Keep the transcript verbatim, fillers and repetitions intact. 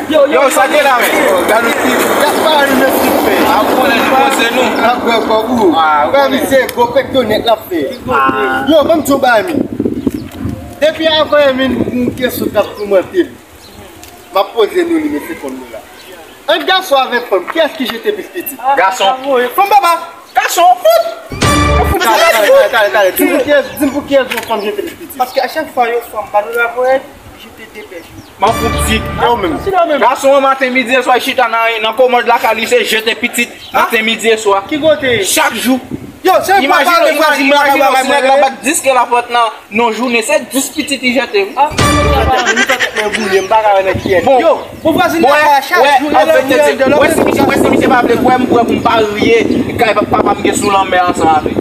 Yo, yo, yo, sa gen la, men. Gade ti, y ap pale nou nan ti fè. A, ou konnen nou poze nou. N ap pran kòb ou. Ah, ou konnen. Frè, misye gwo pèk yo nèt l ap fè. Ah. Yo, ban m di yon bagay, men. Depi avan, men, yon kesyon k ap toumante m. M ap poze nou li, mesye fanm nou la. Ant gason avèk fanm, kiyès ki jete plis pitit? Gason. Fanm papa. Gason, fout. Talè, talè, talè, talè. Di m pou kiyès, di m pou kiyès yon fanm jete plis pitit. Paske a chak fwa yon fanm pa nan rapò, jete depèch. M ap fout di. Yo menm. Gason an maten, midi e swa, chita nan, nan komòd lakay li, se jete pitit. Maten, midi e swa. Ki kote? Chak jou. Yo, se pa pale vwazin, imajine si nèg la pa t diske lapòt nan nan jounen, se dis pitit li jete, wi. Ah, nou pa tèt mwen boule, m pa ka wè nan kiyès. Bon. Yo, bon vwazin la pa chak jou, wè, wè, wè, si misye, wè, si misye pa vle kwè m, kwè pou m pa riye, kay papa m gen sou lanmè ansanm avè.